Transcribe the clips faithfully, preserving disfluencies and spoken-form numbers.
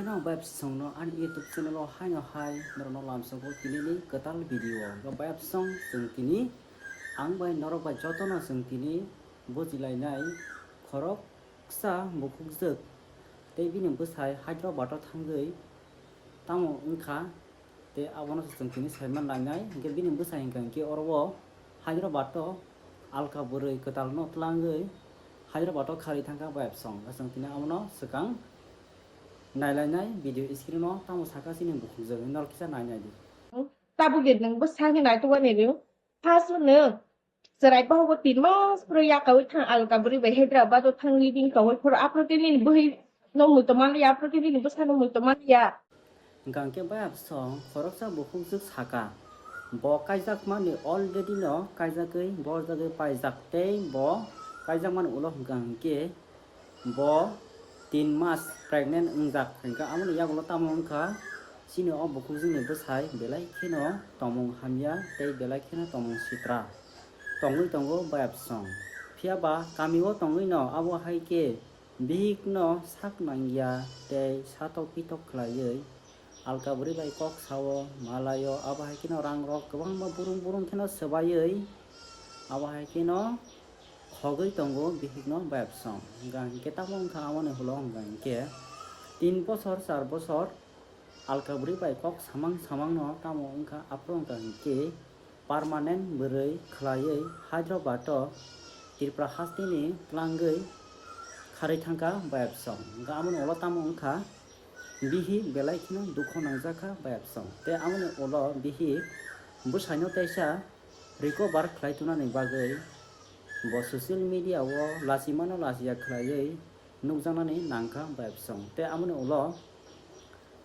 Ano bayapsongno ani YouTube channel o haino hai norokno lamsogo tinini kwtal video. Hwnkhe bayapsong chwng tini ang bai norok bai jotono chwng tini bujilainai khoroksa bukhukjwk tei bini bwsai Hyderabad o thangwi tamo wngkha tei abono se chwng tini saiman lainai. Hwnkhe bini bwsai hwnkha hwnkhe oro o Hyderabad o alka bwrwi kwtalno twlangwi Hyderabad o kharwi thangkha bayapsong. Chwng tini abono swkang nailainai video screen o tamo saka chini bukhukjwk hinwi norok kisa nainai di. Tabuk de nwng bwsa khe naitugani rw. First o nwng chwrai bohogo tin mas phuru yakaui thang alka bwrwi bai Hyderabad o thang living tongwi phuru aphuru khe nini bwhwi no muitu manliya, aphuru khe nini bwsa no muitu manliya. Hwnkha hwnkhe bayapsong khoroksa bukhukjwk saka, bo kaijakmani already no kaijakgwi borjagwi paijak tei bo kaijakmani ulo hwnkha hwnkhe bo tin mas pregnant wngjak, hwnkhe aboni yagulo tamo wngkha chini o bukhukjwkni bwsai belai kheno tongmung hamya tei belai kheno tongmung sitra tongwi tongo bayapsong. Phiya ba kami o tongwi no abo hai khe bihik no sak nangya tei satok pitok khlaiwi alka bwrwi bai kok sao, malaio, abo hai kheno rang rok kwbangma burung burung kheno swbaiwi abo hai kheno khogwi tongo bihikno bayapsong. Hwnkha hwnkhe tamo wngkha aboni ulo hwnkha hwnkhe tin bosor char bosor alka bwrwi bai kok samang samangno tamo wngkha aphuru hwnkha hwnkhe permanent bwrwi khlaiwi Hyderabad o Tripura hasteni twlangwi kharwi thangkha bayapsong. Hwnkha aboni ulo tamo wngkha bihik belai kheno dukho nangjakha bayapsong. Tei aboni ulo bihik bwsaino teisa recover khlai tongnani bagwi bo social media o lachimano lachiya khlaiwi nukjaknani nangkha bayapsong. Tei aboni ulo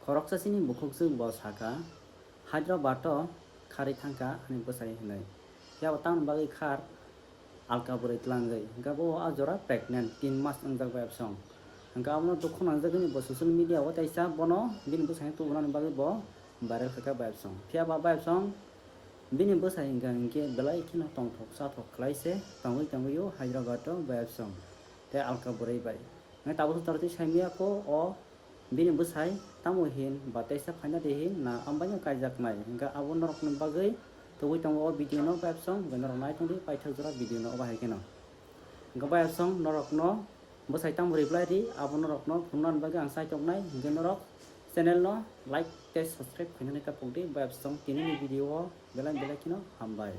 khoroksa chini bukhukjwk bo sakha, Hyderabad o kharwi thangkha ani bwsai hinwi. Phiya bo tamoni bagwi khar alka bwrwi twlangwi. Hwnkhe bo a jora pregnant, tin mas wngjak bayapsong. Hwnkhe abono dukhu nangjagwi bo social media o teisa bono bini bwsai tubunaini bagwi bo viral khaikha bayapsong. Phiya ba bayapsong bini bwsai hwnkha hwnkhe belai kheno tongthok chathok khlai se tongwi tongwi o Hyderabad o bayapsong tei alka bwrwi bai. Hwnkhe tabuk tei saimaya kho o bini bwsai tamo hin ba teisa phaina de hin na ambaino kaijaknai, hwnkhe abo norokni bagwi tubui tongo o video no bayapsong, hwnkhe norok naitongdi paithak jora video no obo hai kheno. Hwnkhe bayapsong norokno bwsai tamo reply di, abo norokno phunuknani bagwi ang chaitoknai, hwnkhe norok channel no like tei subscribe khainani tapokdi, bayapsong tinini video o belai belai kheno hambai.